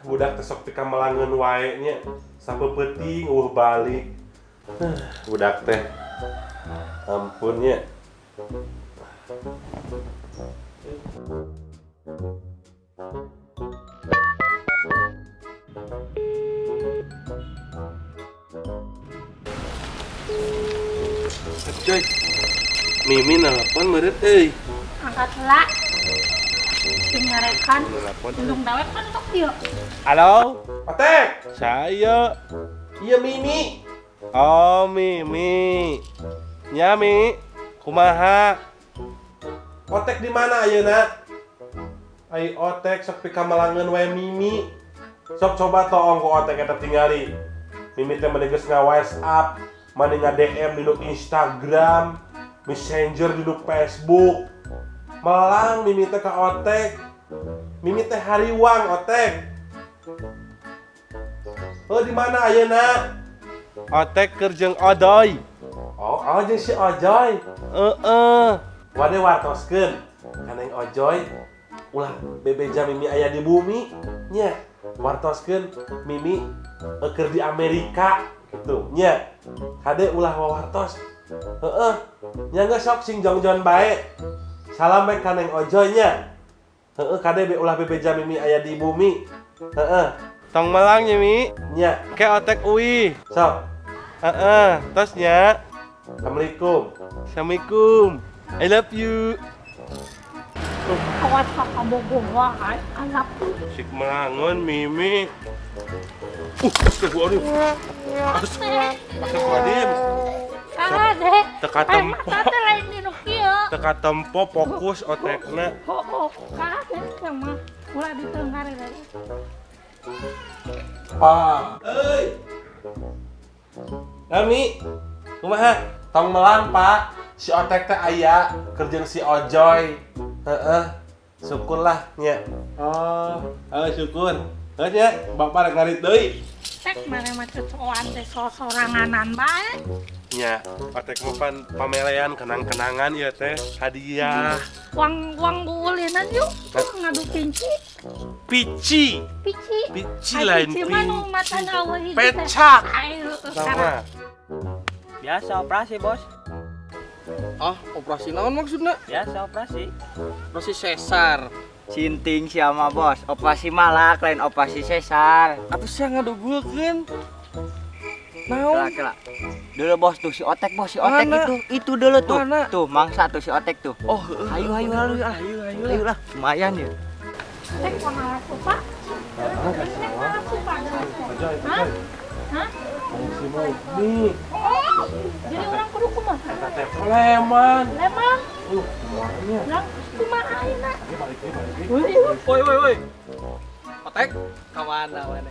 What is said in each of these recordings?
Budak teh sok pikamelangeun wae nya. Sapeupeting euweuh balik. Budak teh. Ampun nya. Coy. Mimi nelpon meureun euy. Angkat lah. Nyarekan. Indung dawet kan tok dia. Halo, Otek. Saya. Iya Mimi. Oh, Mimi. Nya Mi, kumaha? Otek di mana ayeuna? Ai Otek sok pikamelangeun wae Mimi. Sok coba toong ku Otek eta tingali. Mimi teh meni geus nga-WhatsApp, mani nga-DM di Instagram, Messenger di Facebook. Melang Mimi teh ka Otek. Mimi teh hariwang Otek. Oh, di mana ayeuna? Otek keur jeung Odoy. Oh, oh jeung si Ojoy. Heeh. Wade wartoskeun ka Neng Ojoy ulah bebeja Mimi aya di bumi nya. Wartoskeun Mimi keur di Amerika gitu nya. Kade ulah wawartos. Heeh. Nya geus sok sing jongjon bae. Salam bae ka Neng Ojoy nya. Heeh, kade be ulah bebeja Mimi aya di bumi. Heeh. Tong melang nya Mi. Nya, ke Otek uih. Sok. Heeh, tos nya. Assalamualaikum. Assalamualaikum. I love you. Awas kakak bogoh wae. Alap. Sik melangun Mimi. Astagfirullahaladzim. Astagfirullahaladzim. Kade. Teka tempo. Mata teh lain di nu kieu. Teka tempo fokus otekna. Oh, kade mah ulah ditenggare deui. Pak. Euy. Kami kumaha? Tong melang, Pak. Si Otek teh aya keur jeung si Ojoy. Heeh. Syukurlah nya. Oh, syukur. Heuh nya, bapak rek ngarit deui. Tek mane mah cocokan teh sosoranganan bae. Nya, Otek mah pan pamelean kenang-kenangan ieu teh, hadiah. Wang wang guulinan yuk, ngadu pinci. Pici. Pici. Pici lain pici. Mah nu matana eueuh hiji teh. Pecak. Ayo, Sama. Biasa operasi, Bos. Ah, operasi naon maksudna? Biasa operasi. Operasi sesar. Sinting siapa, Bos? Operasi malak lain operasi sesar. Atuh sia ngadugulkeun. Naon? Kela, kela. Dulu bos tuh si Otek bos, si Otek. Mana? Itu dulu tuh. Mana? Tuh mangsa tuh si Otek tuh. Oh, heeh. Ayo ayo ayo ayo Ayo, ayo. ayo lah, lumayan ya. Tek kumaha supa? Tek kumaha supa? Ojoy, Hah? Ojoy. Hah? Si Mugni. Oh, jadi orang kudu kumaha? Eta teh preman. Lemang, Kumahanya. urang kumaha ayeuna? Ieu balik deui, balik deui. Woi, woi, woi. Otek, ka mana mana?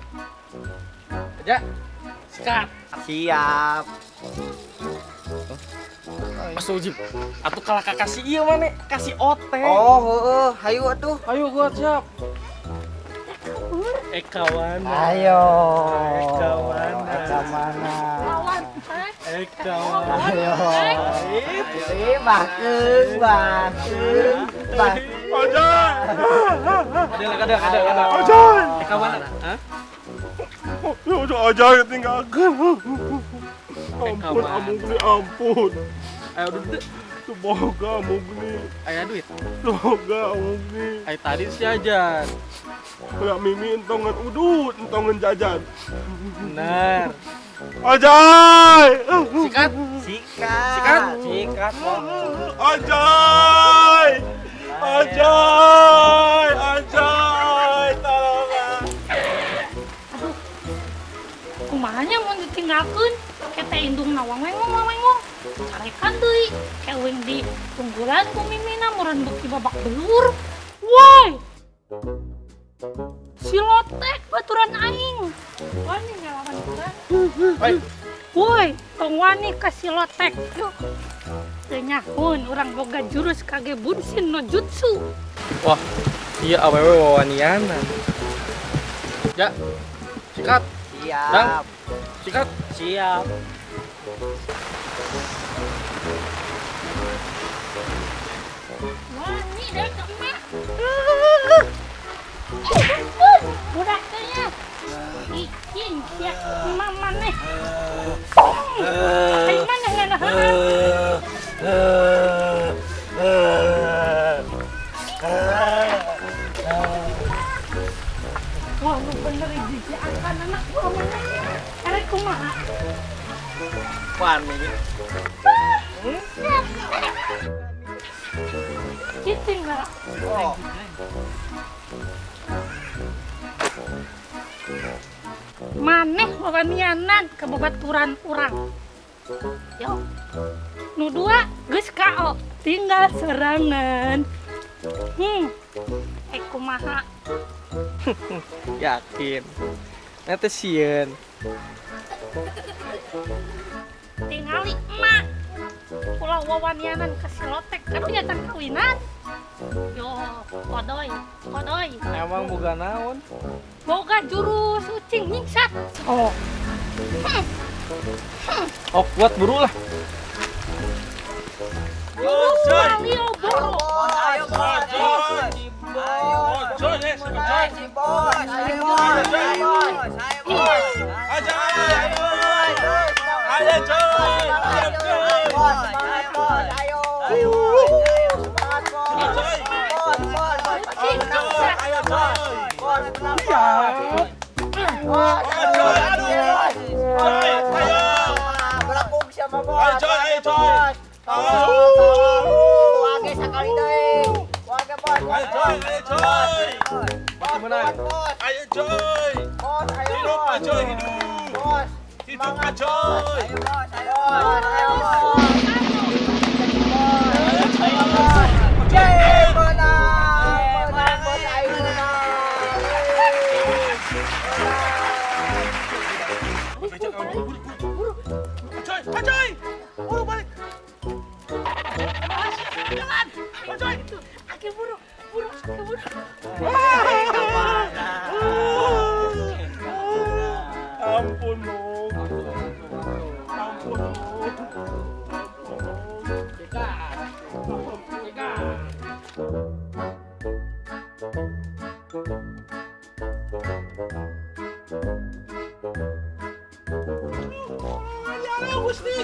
Aja. Sikat. Siap. Mas Ujib, atuh kalah ka kasih ieu mana? Kasih Otek. Oh, heeh, hayu atuh. Ayo gua siap. Eka mana? Ayo. Eka mana? Eka mana? Lawan, Tek. Eka mana? Ayo. Eh, bakeung, bakeung, bakeung. Ojoy. Ada, ada, ada, ada. Ojoy. Eka mana? Hah? Ojoy tinggalkeun. Ampun, mana? Amugni, ampun. Ayo duit. Semoga Amugni. Ayo duit. Semoga Amugni. Ayo tadi si ajan. Kayak Mimi entongan udut, entongan jajan. Benar. Ojoy. Sikat. Sikat. Sikat. Sikat, Bos. Ojoy. Ojoy. Ojoy. Tolong. Aduh. Kumahanya mun ditinggalkeun? Kete indungna wang wengong wang wengong. Carekan deui. Kewing di tunggulan ku mimina meureun beuki babak belur. Woi. Si Lotek baturan aing. Wani ngelawan urang. Woi. Woi, tong wani ka si Lotek. Yuk. Teu nyahun urang boga jurus kage bunshin no jutsu. Wah, iya awewe wawaniana. Ya. Sikat. Siap. Dang. Sikat. Siap. Wani deh ke emak. Budak Wah, nu bener hiji akan anak gua mana? Erek kumaha? Wani. Cicing lah. Oh. Maneh wawanianan ke babaturan urang. Yo. Nu dua geus KO, tinggal serangan. Kumaha? Yakin. Nanti sieun. Tingali emak. Ulah wawanianan ke silotek, aduh nyacan kawinan. Yo, kodoy, kodoy. Emang boga naon? Boga jurus ucing nyingsat. Oh. Oh, kuat buru lah. Jurus Malioboro. Ayo bos, ayo bos. Ayo bos, ayo bos, ayo bos. Ayo coy. Bos, semangat bos, ayo. Ayo, semangat bos. Bos, bos, bos. Ucing nyingsat. Ayo coy. Bos, menang bos. Bos, ayo, bos. Ayo. Belakung siapa bos? Ayo coy, ayo coy. Wage sekali deui. Wage bos. Ayo coy, ayo coy. Bos, Menang. bos, Ayo coy. bos, ayo Hidup bos. Acoy hidup. Bos, Hidup Acoy. ayo bos, ayo bos, ayo bos. Yeay, menang, menang bos, ayo menang. Acoy, Acoy. Buru balik. Jalan. Acoy. Aki buru, buru, aki buru. Ampun, Nuk. Ampun, Nuk. Ya Gusti.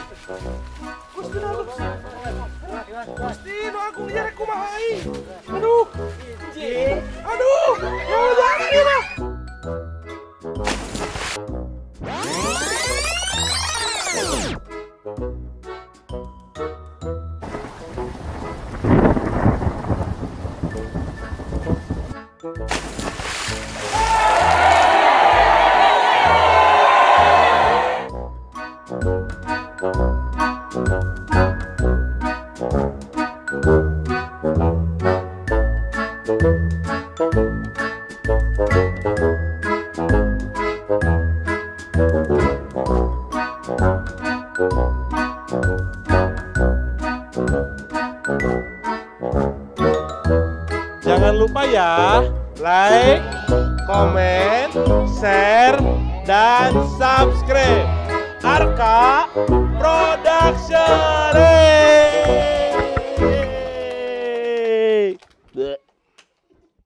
Gusti nu Gusti nu agung jare kumaha aing. Aduh. Aduh. Ya jangan ieu mah. Jangan lupa ya, like, comment, share, dan subscribe. Arka Production.